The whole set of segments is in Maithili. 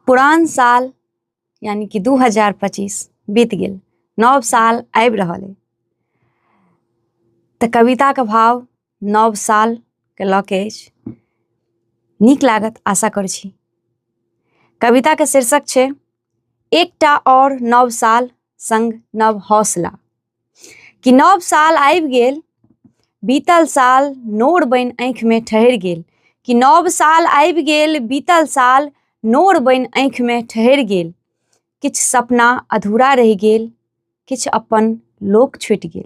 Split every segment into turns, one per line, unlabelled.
पुरान साल यानी कि 2025 बीत गेल, नव साल आबि रहल अइ। तऽ कविताके भाव नव सालके लऽ के अछि। नीक लागत आशा करै छी। कविताके शीर्षक छै एकटा आओर नव साल संग नव हौसला। कि नव साल आबि गेल, बीतल साल नोर बनि आँखिमे ठहरि गेल। कि नव साल आबि गेल, बीतल साल नोर बनि आँखिमे ठहरि गेल। किछु सपना अधूरा रहि गेल, किछु अपन लोक छुटि गेल।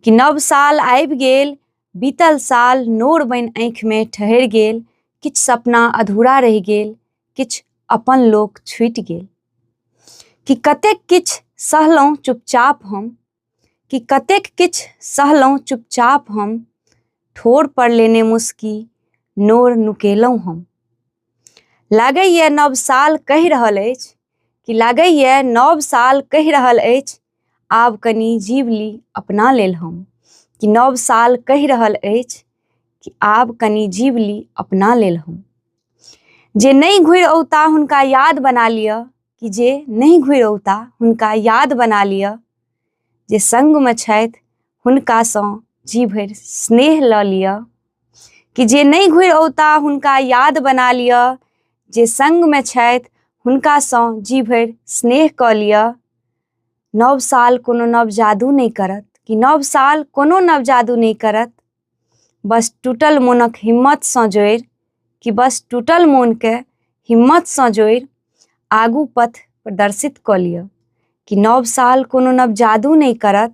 कि नव साल आबि गेल, बीतल साल नोर बनि आँखिमे ठहरि गेल। किछु सपना अधूरा रहि गेल, किछु अपन लोक छुटि गेल। कि कतेक किछु सहलहुँ चुपचाप हम, कि कतेक किछु सहलहुँ चुपचाप हम, ठोर पर लेने मुस्की नोर नुकेलहुँ हम। लागैए नव साल कहि रहल अछि, कि लागैए नव साल कहि रहल अछि, आब कनि जीव ली अपना लेल हम। कि नव साल कहि रहल अछि कि आब कनि जीव ली अपना लेल हम। जे नहि घुरि औता हुनका याद बना लिअ, कि जे नहि घुरि औता हुनका याद बना लिअ, जे संगमे छथि हुनकासँ जी भरि स्नेह लऽ लिअ। कि जे नहि घुरि औता हुनका याद बना लिअ, जे संगमे छथि हुनकासँ जी भरि स्नेह कऽ लिअ। नव साल कोनो नव जादू नहि करत, कि नव साल कोनो नव जादू नहि करत, बस टूटल मोनक हिम्मतसँ जोड़ि, कि बस टूटल मोनके हिम्मतसँ जोड़ि आगू पथ प्रदर्शित कऽ लिअ। कि नव साल कोनो नव जादू नहि करत,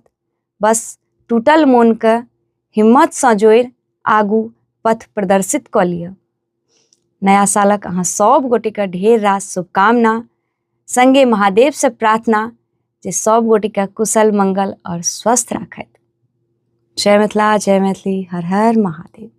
बस टूटल मोनके हिम्मतसँ जोड़ि आगू पथ प्रदर्शित कऽ लिअ। नया सालक अहाँ सब गोटेके ढेर रास शुभकामना, संगे महादेवसँ प्रार्थना जे सब गोटेके कुशल मंगल और स्वस्थ राखथि। जय मिथिला, जय मैथिली, हर हर महादेव।